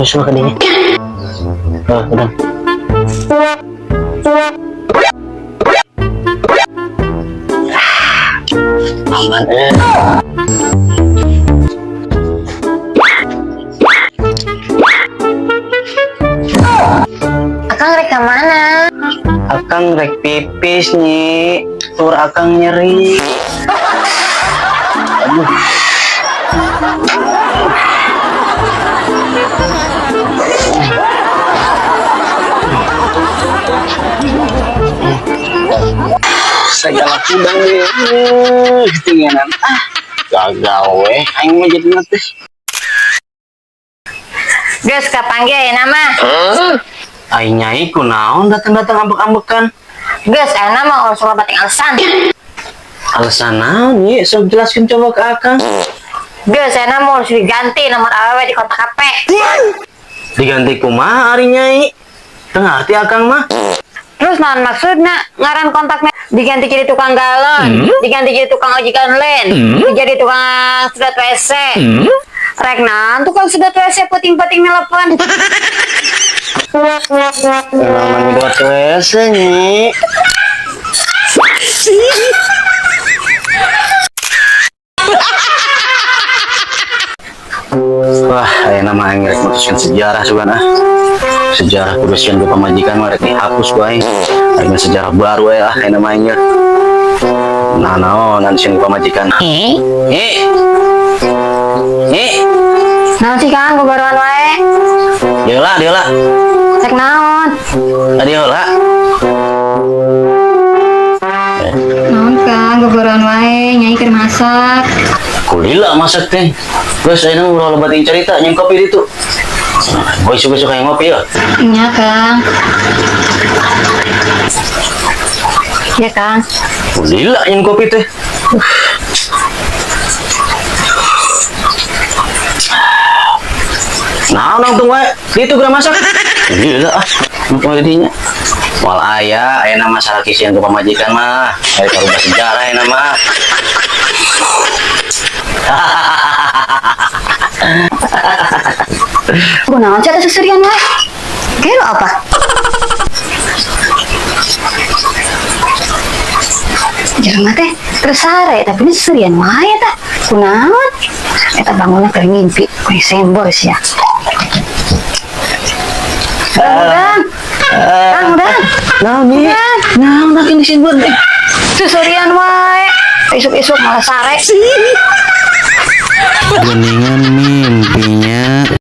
Nyusul ka dinya. Oh, udah. Aman eh. Akang rek ka mana? Akang rek pipis, Nyi. Tur akang nyeri. Aduh. Segala kudang deh. Ketinggian. Ah, gagal weh. Aing mah jadi teh. Geus kapanggih ayeuna mah. Aing nyai kunaon datang-datang ambek-ambekan. Geus ayeuna mah urus loba ting alasan. Alasan naon, Nyi? Sok jelaskeun coba ke akang. Geus ayeuna mah harus diganti nomor awewe di kontak HP. Diganti kumaha ari nyai? Teu ngarti akang mah. Terus naon maksudna ngaran kontaknya diganti jadi tukang galon, diganti jadi tukang ojek online, jadi tukang sedot WC. Rek naon tukang sedot WC peuting-peuting nelpon? Memang nyedot WC, Nyi. Wah, aya mah aing rek mutuskeun sejarah sugan ah. Sejarah kudu sieun ku pamajikan mah rek dihapus ku aing. Aing sejarah baru we ah aya mah aing. Nah, naonan sieun ku pamajikan. Eh? Nyi. Nyi. Naon sih, Kang, gogoroan wae? Dieu lah, dieu lah. Rek naon? Tadi heula. Naon, Kang, gogoron wae, nyai keur masak. Kulila masak teh. Geus ayeuna ulah loba teuing carita nyieun kopi ditu. Oh, isuk-isuk kayak ngopi ya. Nya, Kang. Ya, Kang. Kulila nyieun kopi teh. Nah, nangtung wae. Ditu geura masak. Gila ah, numpang didinya. Moal aya, aya nama salaki sieun ku pamajikan mah. Aya karubah sejarah aya mah. Kunaon sih seserian wae? Gelo apa? Jelema teh terus sare tapi ini seserian wae tah. Kunaon? Eta bangunna keur ngimpi, kuy sembor sia. Kang, Kang, udah. Naon nih? Naon nak ini sembor teh? Seserian wae. Isuk-isuk malah sare. Geningan.